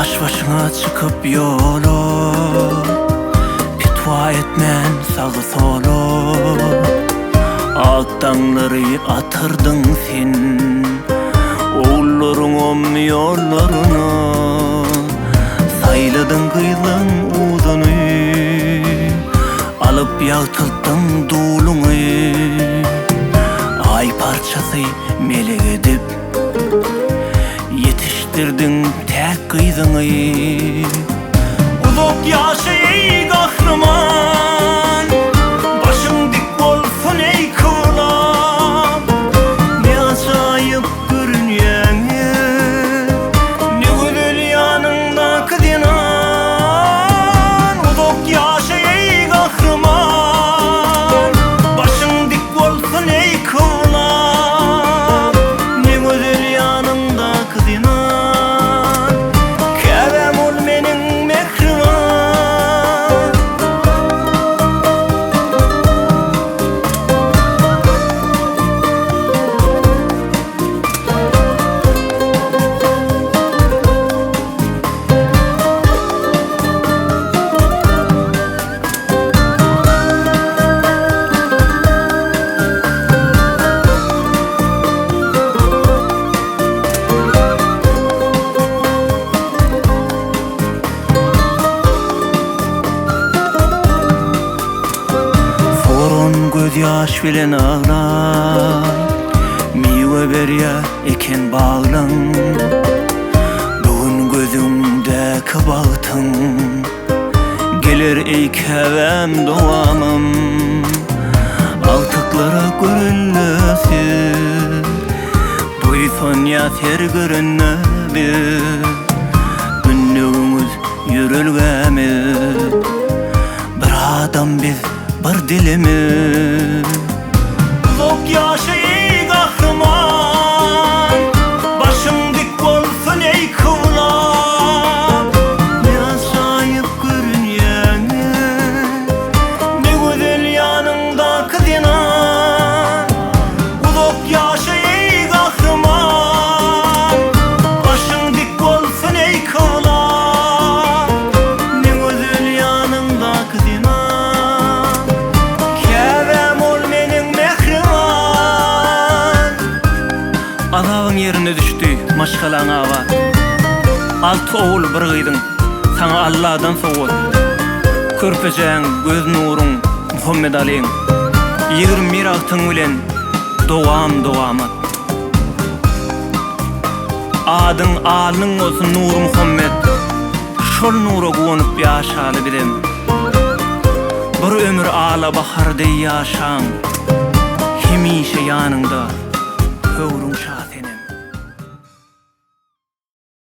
Baş-başyňa çykyp ýola, Pitwa etmän sagy-sola, Ak daňlary atyrdyň sen, Ogullaryňam ýollaryna. Saýladyň gyzlaň uzuny, Alyp ýagtyltdyň duluňy. Aý parçasy melek edip, Ýetişdirdiň täk gyzyňy. Uzak ýaşa eý gahryman, Başyň dik bolsun eý kyblam. Ne ajaýyp görünýäňiz, Ne gözel ýanyňdaky zenan. Uzak ýaşa eý gahryman, Başyň dik bolsun eý kyblam. Ne gözel ýanyňdaky zenan, Käbäm ol meniň mähriban. Soran gözýaş bilen aglar, Miwe berýär eken baglaň. Bu gün gözüňdäki bagtyň, Geler eý käbäm dowamym. Agtyklara görünmesi, Buýsanýas her görende biz. Günlügiňiz ýörelgämiz, Bir adam biz, bir dilimiz. Uzak ýaşa eý gahryman, Başyň dik bolsun eý kyblam. Ne ajaýyp görünýäňiz, Ne gözel ýanyňdaky zenan. Uzak ýaşa eý gahryman, Başyň dik bolsun eý kyblam. Ne gözel ýanyňdaky zenan, Käbäm ol meniň mähriban. Azabyň ýerine düşdi maşgalaň abat. Alty ogul bir gyzyň saňa Alladan sowgat. Körpejäň göz nuruň Muhammedalyň. 21 agtyň bilen dowam dowamat. Adyň alnyň bolsun Nurmuhammet. Şol nura guwanyp ýaşaly bizem. Bir ömür ala bahar deý ýaşaň. Hemişe ýanyňda höwrüň şa.